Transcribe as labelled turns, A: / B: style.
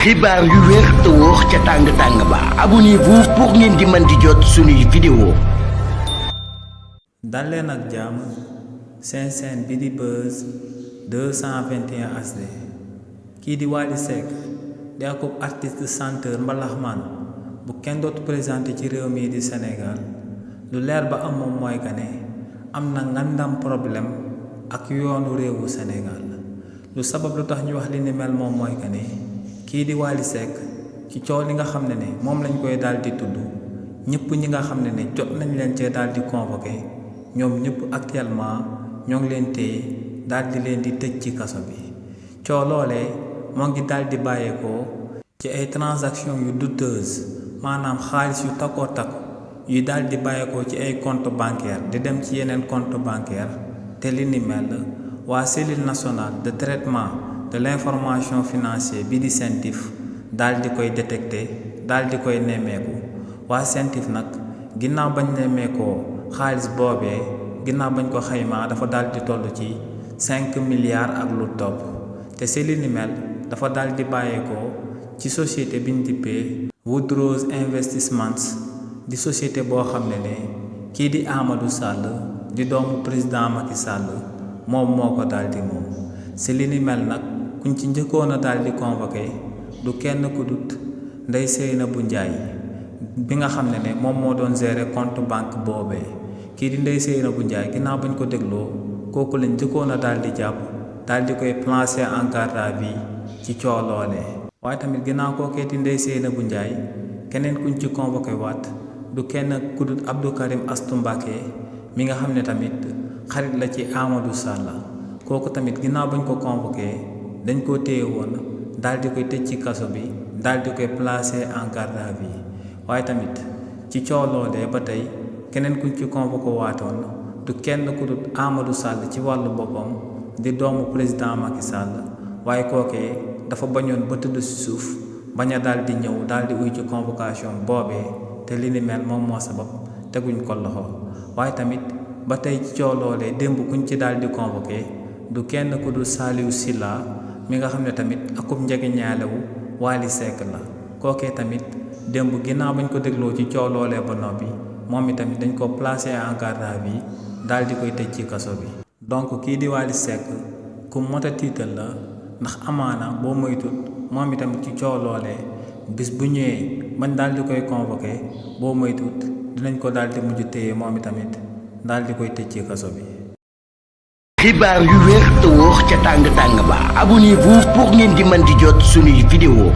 A: xibaar yu wér te wóor ca tàng ba abonnez-vous pour ngeen di mën di jot suñuy vidéo.
B: dal leen ak jàmm seen chaîne bi di Buzz 221 HD kii di Wally Seck di akub artiste chanteur mbalaxmaan bu kenn dootu présenté ci réew mi di Sénégal lu leer ba am moom mooy que ne am na ngandam problème ak yoonu réewu Sénégal lu sabab lu tax ñu wax li ni mel moom mooy que ne kii di Wally Seck ci coow li nga xam ne moom lañ koy daal di tudd ñëpp ñi nga xam ne jot nañ leen cee daal di convoqué ñoom ñëpp actuellement ñoo ngi leen téye daal di leen di tëj ci kaso bi coow loolee moo ngi daal di bàyyeekoo ci ay transaction yu douteuse maanaam xaalis yu takkoo takku yu daal di bàyyeekoo ci ay compte bancaire di dem ci yeneen compte bancaire te li ni mel waa cellule nationale de traitement de l'information financière bi di CENTIF daal di koy détecté daal di koy nemmeeku waa CENTIF nag ginnaaw bañ nemmeekoo xaalis boobee ginnaaw bañ ko xaymaa dafa daal di toll ci 5 milliards ak lu topp te si li ni mel dafa daal di bàyyeekoo ci société biñ dippee Woodrose Investments di société boo xam ne kii di Amadou Sall di doomu président Macky Sall moom moo ko daal di moom si li ni mel nag kuñ ci njëkkoon a daal di convoqué du kenn ku dut Ndeye Seynabou Ndiaye bi nga xam ne moom moo doon gérer compte banque boobee kii di Ndeye Seynabou Ndiaye ginnaaw bañ ko dégloo kooku lañ njëkkoon a daal di jàpp daal di koy placer en garde à vue ci coow loolee waaye tamit ginnaaw kookee di Ndeye Seynabou Ndiaye keneen kuñ ci convoqué waat du kenn ku dut Abdou Karim Astou Mbacké mi nga xam ne tamit xarit la ci Amadou Sall kooku tamit ginnaaw bañ ko convoqué dañ koo téye woon daal di koy tëj ci kaso bi daal di koy placer en garde à vue waaye tamit ci coow loolee ba tey keneen kuñ ci convoqué waatoon du kenn ku dut Amadou Sall ci wàllu boppam di doomu président Macky Sall waaye kookee dafa bañoon ba tëdd si suuf bañ a daal di ñëw daal di uy ci convocation boobee te li ni mel moom moo sabab teguñ ko loxo waaye tamit ba tey ci coow loolee démb kuñ ci daal di convoqué du kenn ku dul Saliou Sylla mi nga xam ne tamit akub njege ñaalewu Wally Seck la kookee tamit démb ginnaaw bañ ko dégloo ci coow loolee ba noppi moom itamit dañ ko placé en garde à vue daal di koy tëj ci kaso bi donc kii di Wally Seck ku mot a tiital la ndax amaana boo moytut moom itamit ci coow loolee bis bu ñëwee bañ daal di koy convoqué boo moytut dinañ ko daal di mujj téye moom itamit daal di koy tëj ci kaso bi.
A: xibaar yu wér te wóor ca tàng ba abonnez-vous pour ngeen di mën di jot suñuy vidéo.